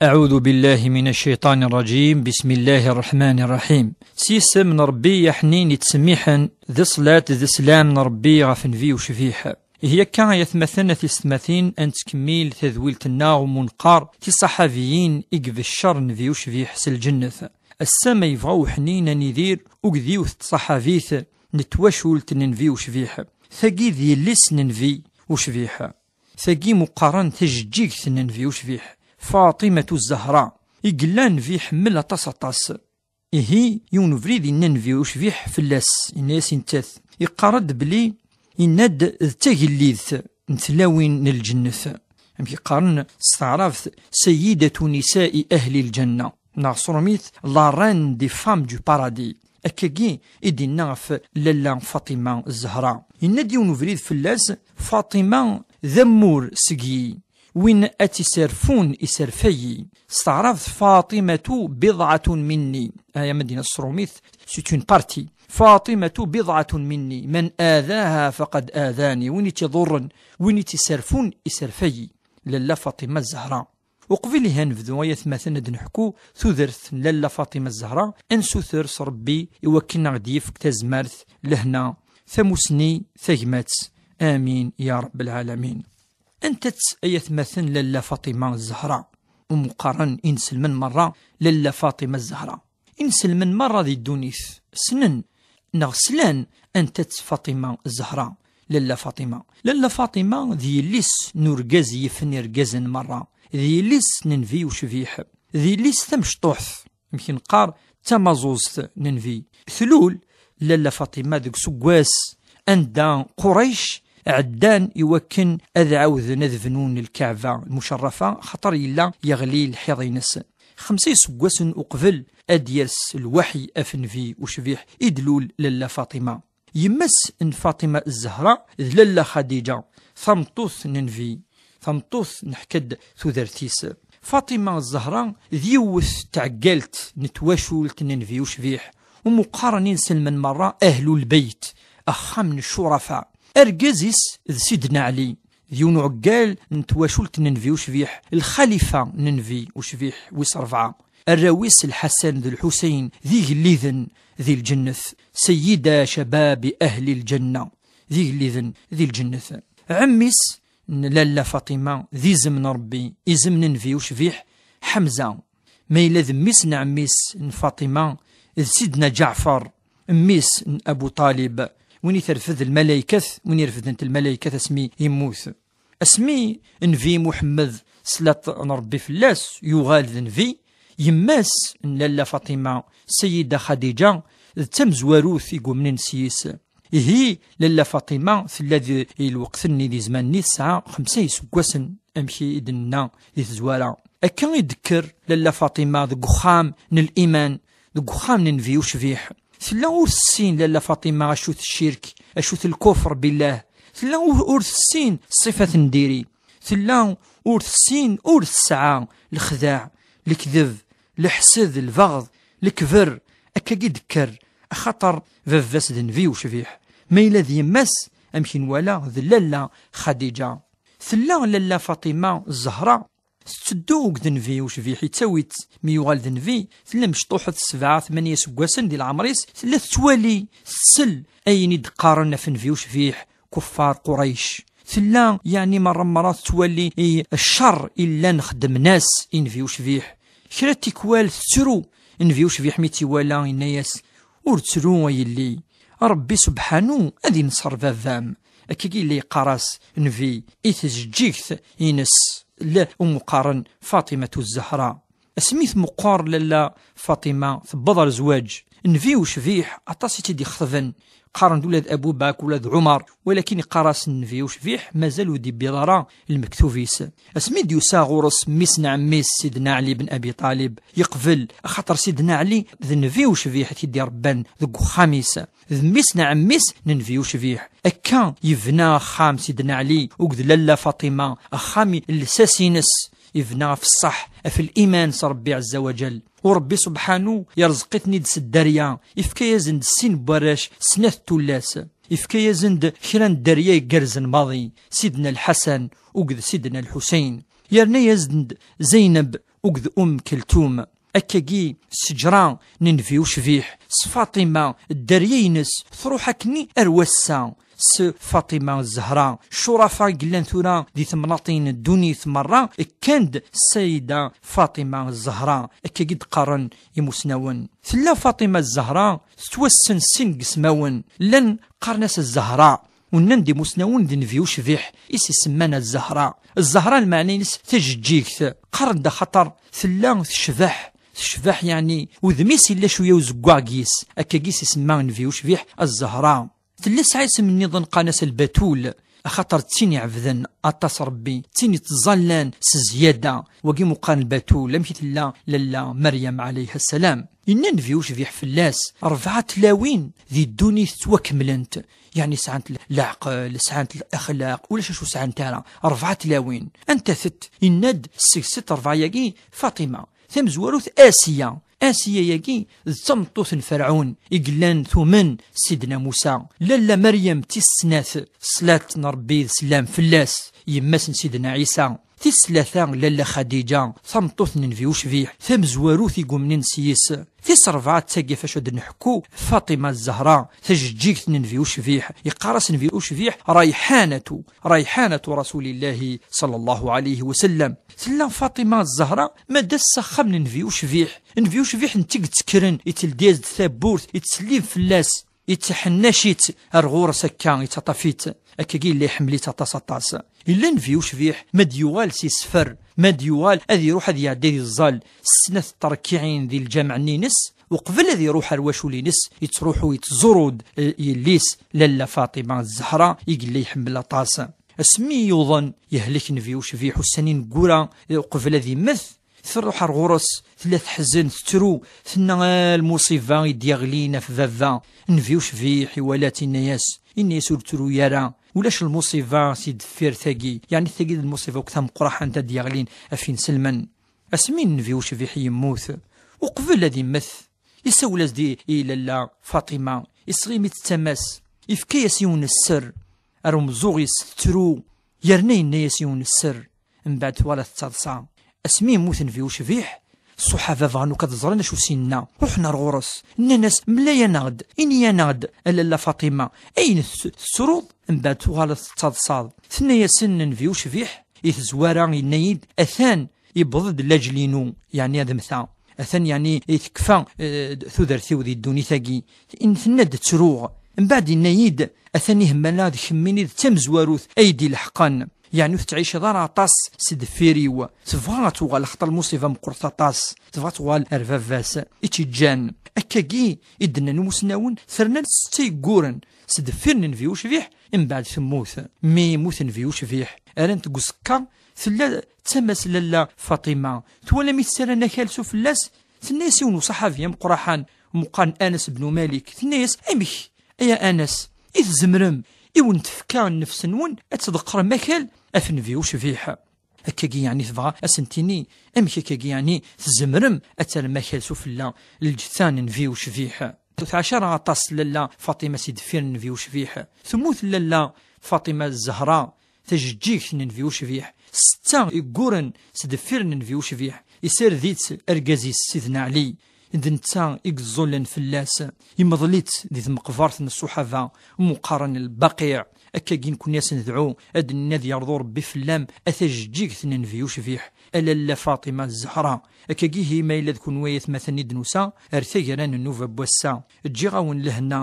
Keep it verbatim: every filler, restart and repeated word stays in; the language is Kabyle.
أعوذ بالله من الشيطان الرجيم. بسم الله الرحمن الرحيم. S yisem n Ṛebbi aḥnin yettsemmiḥen, d ṣṣlat d sslam n Ṛebbi ɣef Nnbi ucbiḥ. Ihi akka, ay atmaten, a tisetmatin, ad nettkemmil tadwilt-nneɣ umi neqqar tiṣaḥabiyin i ibeccer Nnbi ucbiḥ s lǧennet. Ass-a ma yebɣa uḥnin ad nidir akked yiwet n tṣaḥabit n twacult n Nnbi ucbiḥ. Tagi d yelli-s n Nnbi ucbiḥ. Tagi umi qqaren tajeǧǧigt n Nnbi ucbiḥ, Faṭimatu Zahra, i yella Nnbi iḥemmel aṭas, aṭas. Ihi, yiwen ubrid yenna Nnbi ucbiḥ fell-as, yenna-yas i nettat, iqqar-d belli, yenna-d d tagellidt n tlawin n lǧennet. Amek i qqaren s taɛrabt, Sayyidatu nisa'i ahli lǧenna, neɣ s ṛumit, la reine des femmes du paradis. Akkagi i d-inna ɣef Lalla Faṭima Zahra. Yenna-d yiwen ubrid fell-as, Faṭima d amur seg-i, win ad tt-iserfun iserf-iyi. S taɛrabt, Faṭimatu biḍɛatun minni. Aya ma d-yenna s tṛumit, c'est une partie. Faṭimatu biḍɛatun minni, man adaha faqad adani. Win i tt-iḍurren, win i tt-iserfun iserf-iyi. Lalla Faṭima Zahra. Uqbel ihi ad nebdu, ay atmaten, ad d-neḥku tudert n Lalla Faṭima Zahra, ad nsuter s Ṛebbi i wakken ad ɣ-d-yefk tazmert, lehna, tamusni, tagmat. Amin ya Ṛebb lɛalamin. Anta-tt, ay atmaten, Lalla Faṭima Zahra, umi qqaren inselmen merra Lalla Faṭima Zahra? Inselmen merra di ddunit ssnen neɣ slan anta-tt Faṭima Zahra, Lalla Faṭima. Lalla Faṭima d yelli-s n urgaz yifen irgazen merra, d yelli-s n Nnbi ucbiḥ, d yelli-s tamecṭuḥt, amek i neqqar, d tamaẓuẓt n Nnbi. Tlul Lalla Faṭima deg useggas anda Qurayc ɛeddan i wakken ad ɛawden ad bnun Lkaɛba Lmucerrafa, xaṭer yella yeɣli lḥiḍ-ines. Xemsa iseggasen uqbel ad d-yers lwaḥy ɣef Nnbi ucbiḥ i d-tlul Lalla Faṭima. Yemma-s n Faṭima Zahra d Lalla Xadiǧa, tameṭṭut n Nnbi, tameṭṭut neḥka-d tudert-is. Faṭima Zahra d yiwet n tɛeggalt n twacult n Nnbi ucbiḥ, umi qqaren inselmen merra Ahlul Beyt, axxam n ccurafa. Argaz-is d Sidna Ɛli, d yiwen uɛeggal n twacult n Nnbi ucbiḥ, lxalifa n Nnbi ucbiḥ wis ṛebɛa. Arraw-is Lḥasan d Lḥuseyn d igelliden di lǧennet, sayyida cababi ahli lǧenna, d igelliden di lǧennet. Ɛemmi-s n Lalla Faṭima d izem n Ṛebbi, izem n Nnbi ucbiḥ, Ḥemza. Ma yella d mmi-s n ɛemmi-s n Faṭima, d Sidna Ǧaɛfar, mmi-s n Abu Ṭalib, win i terfed lmalaykat, win i refdent lmalaykat asmi yemmut. Asmi Nnbi Muḥemmed, ṣṣlat n Ṛebbi fell-as, yuɣal d nnbi, yemma-s n Lalla Faṭima, Sayyida Xadiǧa, d tamezwarut i yumnen s yis. Ihi, Lalla Faṭima tella di, i lweqt-nni, di zzman-nni, tesɛa xemsa iseggasen, amek i d-nenna di tezwara. Akka i d-tekker Lalla Faṭima deg uxxam n liman, deg uxxam n Nnbi ucbiḥ. Tella ur tessin Lalla Faṭima acu-t ccirk, acu-t lkufr billah. Tella ur, ur tessin ṣṣifat n diri. Tella ur tessin, ur tesɛa lexdeɛ, lekdeb, leḥsed, lbeɣḍ, lekber. Akkagi d-tekker, axaṭer baba-s d nnbi ucbiḥ. Ma yella d yemma-s, amek i nwala, d Lalla Xadiǧa. Tella Lalla Faṭima Zahra tetteddu akked nnbi ucbiḥ, yettawi-tt mi yuɣal d nnbi. Tella mecṭuḥet sebɛa, tmanya iseggasen di leɛmer-is, tella tettwali, tessel ayen i d-qqaren ɣef nnbi ucbiḥ kuffar Qurayc. Tella, yeɛni, merra merra tettwali i ccer i llan xeddmen-as i nnbi ucbiḥ. Kra n tikwal tettru, nnbi ucbiḥ mi tt-iwala, yenna-yas: "Ur ttru, a yelli, Ṛebbi subḥanu ad inṣer baba-m." Akkagi yella yeqqar-as nnbi i tjeǧǧigt-ines, la, umi qqaren Faṭimatu Zahra. Asmi tmeqqer Lalla Faṭima, tewweḍ ɣer zzwaǧ, nnbi ucbiḥ aṭas i tt-id-ixeṭben. Qqaren-d ula d Abu Bakr, ula d Ɛumar, walakin iqqar-as nnbi ucbiḥ mazal ur d-yewwiḍ ara lmektub-is. Asmi d-yusa ɣur-s mmi-s n ɛemmi-s Sidna Ɛli ben Abi Ṭalib, yeqbel, axaṭer Sidna Ɛli d nnbi ucbiḥ i t-id-iṛebban deg uxxam-is. D mmi-s n ɛemmi-s n nnbi ucbiḥ. Akka yebna axxam Sidna Ɛli akked Lalla Faṭima, axxam n lsas-ines, yebna ɣef ṣṣeḥ, ɣef liman s Ṛebbi ɛezza wa ǧal. U Ṛebbi subḥanu yerẓeq-iten-id s dderya, yefka-yasen-d sin n warrac, snat n tullas. Yefka-yasen-d kra n dderya igerrzen maḍi, Sidna Lḥasan akked Sidna Lḥuseyn. Yerna-yasen-d Zeyneb akked Um Keltum. Akkagi s ttejra n Nnbi ucbiḥ, s Faṭima, dderya-ines, truḥ akkenni ar wass-a. S Faṭima Zahra, ccurafa i yellan tura di temnaḍin n ddunit merra, kkan-d Sayida Faṭima Zahra, akkagi d-qqaren imusnawen. Tella Faṭima Zahra tettwassen sin n yismawen, llan qqaren-as Zahra, u nnan-d imusnawen d Nnbi ucbiḥ i s-isemman Zahra. Zahra lmeɛna-ines tajeǧǧigt, qqaren-d axaṭer tella tecbeḥ, tecbeḥ, yeɛni udem-is yella cwiya uzeggaɣ deg-s, akkagi i s-isemma Nnbi ucbiḥ Zahra. Tella tesɛa isem nniḍen qqaren-as Lbatul, axaṭer d tin iɛebden aṭas Rebbi, d tin ittẓallan s zzyada, wagi meqqar Lbatul, amek i tella lalla Meryem ɛalayha ssalam. Yenna Nnbi ucbiḥ fell-as, rebɛa tlawin di ddunit ttwakemlent, yeɛni sɛant l-, leɛqel, sɛant lexlaq, ulac acu sɛant ara, rebɛa tlawin. Anta-tent? Yenna-d, seg-sent rebɛa-yagi, Faṭima. Tamezwarut, Asiya. Asiya-yagi d tameṭṭut n Ferɛun i yellan tumen Sidna Musa. Lalla Meryem tis snat, ṣṣlat n Rebbi d sslam fell-as, yemma-s n Sidna Ɛisa. Tis tlata, lalla Xadiǧa, tameṭṭut n Nnbi ucbiḥ, tamezwarut i yumnen s yis. Tis rebɛa d tagi ɣef acu ad nḥekku, Faṭima Zahra, tajeǧǧigt n Nnbi ucbiḥ, yeqqar-as Nnbi ucbiḥ, rayḥanatu, rayḥanatu Rasulillahi sallallahu alayhi wa sallam. Tella Faṭima Zahra, ma d ass s axxam n Nnbi ucbiḥ. Nnbi ucbiḥ n tig ttekkren, itteldi-as-d tawwurt, ittsellib fell-as, itteḥnac-itt ar ɣur-s akka, ittaṭṭaf-itt. Akkagi yella iḥemmel-itt aṭas, aṭas. Yella Nnbi ucbiḥ, ma d-yuɣal s iseffer, ma d-yuɣal ad iruḥ ad iɛeddi di ẓẓal, s snat n tṛekkiɛin di lǧameɛ-nni-ines, uqbel ad iruḥ ar wacul-ines, yettruḥu yettẓuru-d, eh, yelli-s, lalla Faṭima Zahra, i yella iḥemmel aṭas. Asmi yuḍen, yehlek Nnbi ucbiḥ ussan ineggura, eh, uqbel ad immet, truḥ ar ɣur-s, tella teḥzen, tettru, tenna, "A lmuṣiba i d-yeɣlin ɣef baba." Nnbi ucbiḥ iwala-tt, inna-yas, inna-yas, "Ur ttru ara, ulac lmuṣiba si deffir tagi." Yeɛni tagi d lmuṣiba akk tameqqraḥant ad d-yeɣlin ɣef inselmen. Asmi Nnbi ucbiḥ yemmut, uqbel ad immet, isawel-as-d i, i lalla Faṭima, isɣimi-tt d tama-s, ifka-yas yiwen n sser, ar umeẓẓuɣ-is tettru, yerna yenna-yas yiwen n sser, mbeɛd twala tettaḍsa. Asmi yemmut Nnbi ucbiḥ, ṣṣuḥaba bɣan akk ad ẓren acu s-yenna. Ruḥen ar ɣur-s, nnan-as, "Mlay-aneɣ-d, ini-aneɣ-d, a lalla Faṭima, ayen tet-, tettruḍ, mbeɛd tuɣaleḍ tettaḍsaḍ." Tenna-yasen Nnbi ucbiḥ, i tezwara, yenna-yi-d, "Atan yewweḍ-d lajel-inu, yeɛni ad mmteɣ. Atan, yeɛni, i tekfa, eh, tudert-iw di ddunit-agi." In-, tenna-d, "Ttruɣ." Mbeɛd yenna-yi-d, "Atan ihemmel-aɣ d kemmini d tamezwarut ay d-ileḥqen. Yeɛni ur tettɛiceḍ ara aṭas s deffir-iw. Tebɣa ad tuɣal, axaṭer lmuṣiba meqqret aṭas. Tebɣa ad tuɣal ar baba-s." I tt-iǧǧan. Akkagi i d-nnan imusnawen, terna setta yegguren s deffir n Nnbi ucbiḥ, mbeɛd temmut. Mi yemmut Nnbi ucbiḥ, rran-t deg uẓekka, tella d tama-s lalla Faṭima. Twala mi ttarran akal s ufella-s, tenna-yas yiwen uṣaḥabi ameqqraḥan, meqqaren Anas bnu Malik, tenna-yas, "Amek, ay Anas, i tzemrem i wen-tefka nnefs-nwen ad tḍeqqrem akal ɣef Nnbi ucbiḥ?" Akkagi, yeɛni, tebɣa ad sen-tini, amek akkagi, yeɛni, tzemrem ad terrem akal s ufella lǧetta n Nnbi ucbiḥ? Ur teɛci ara aṭas lalla Faṭima si deffir n Nnbi ucbiḥ. Temmut lalla Faṭima Zahra, tajeǧǧigt n Nnbi ucbiḥ. Setta yegguren s deffir n Nnbi ucbiḥ. Isared-itt argaz-is Sidna Ɛli. D netta i yeẓẓullen fell-as. Yemḍel-itt di tmeqbert n ṣṣuḥaba, umi qqaren Lbaqiɛ. Akkagi nekni ad s-nedɛu, ad d-nini ad yerḍu Rebbi fell-am, a tajeǧǧigt n Nnbi ucbiḥ, a lalla Faṭima Zahra. Akkagi ihi, ma yella d kunwi ay atmaten i d-nusa ar taggara n nnuba n wass-a, ǧǧiɣ-awen lehna